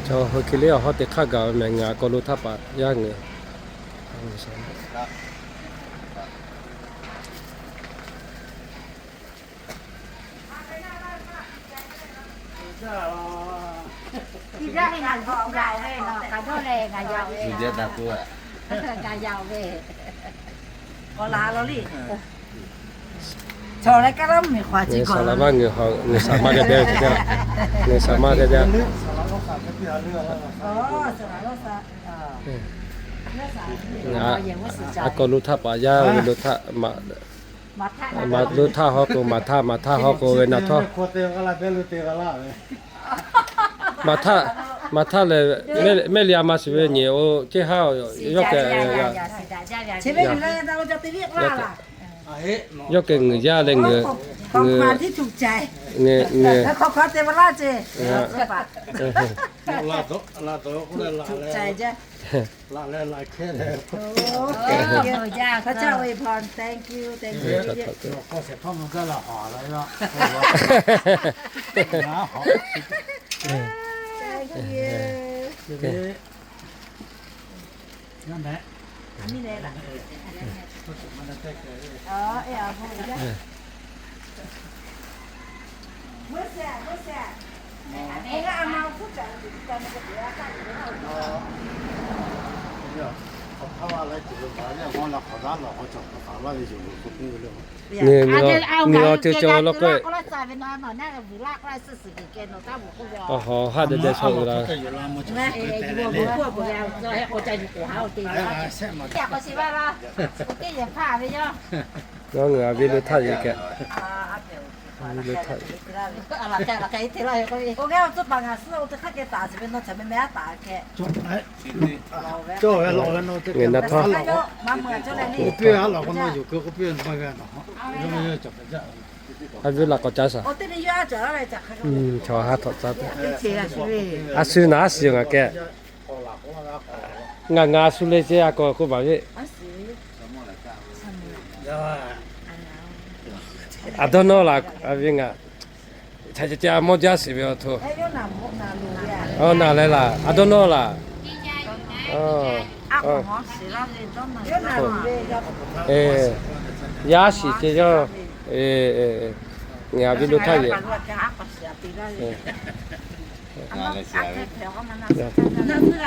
Chaw hui hk'e le awˬ hawˉ te hk'aˇ gaˬ ve mehˬ, ngaˬ awˬ hk'aw lo htaˇ paˍ yaˇ ngaˬ. Ngaˬ saˍ laˍ maˇ, ngaˬ saˍ maˇ g'a dehꞈ, ngaˬ saˍ maˇ g'a dehꞈ. Ngaˬ a kawˬ lo htaˇ paˍ yaˇ ve lo htaˇ, maꞈ lo htaˇ hawˉ k'o maˍ htaˇ, maˍ htaˇ hawˉ k'o ve naˬ htawˇ. Maˍ htaˇ, maˍ htaˇ lehˬ, mehˆ liˇ a ma shiˍ ve nyi o ceˇ haˉ, yawˇ kehˬ, yawˇ kehˬ ngeuˍ jaˇ leh ngeuˍ, ngeuˍ, ngeuˍ, Ngaˬ, ngaˬ awˬ ceuˬ cawˬ law k'o, awˬ hawˬ haˆ deh deh shaw uiˍ la. Ngaˬ a viˉ lo htaˇ yoˬ kehˬ. Ngaˬ naˬ htawˇ, a viˉ la k'awꞈ caˇ shaˍ. Chaw haˉ htawꞈ caˇ te. A shu naˬ a shiˍ ngaˬ kehˬ. Ngaˬ ngaˬ a shu le ce a kawˬ k'oˆ maˍ ve. A dawˇ nawˇ laˬ, a viˉ ngaˬ. Ca ca ca mawˇ jaˇ shiˍ ve awˬ htoꞈ. Naˬ leh laˬ, a dawˇ nawˇ laˬ. Yaˇ shiˍ ce yawˇ. Ngaˬ a viˉ lo htaˇ yoˬ.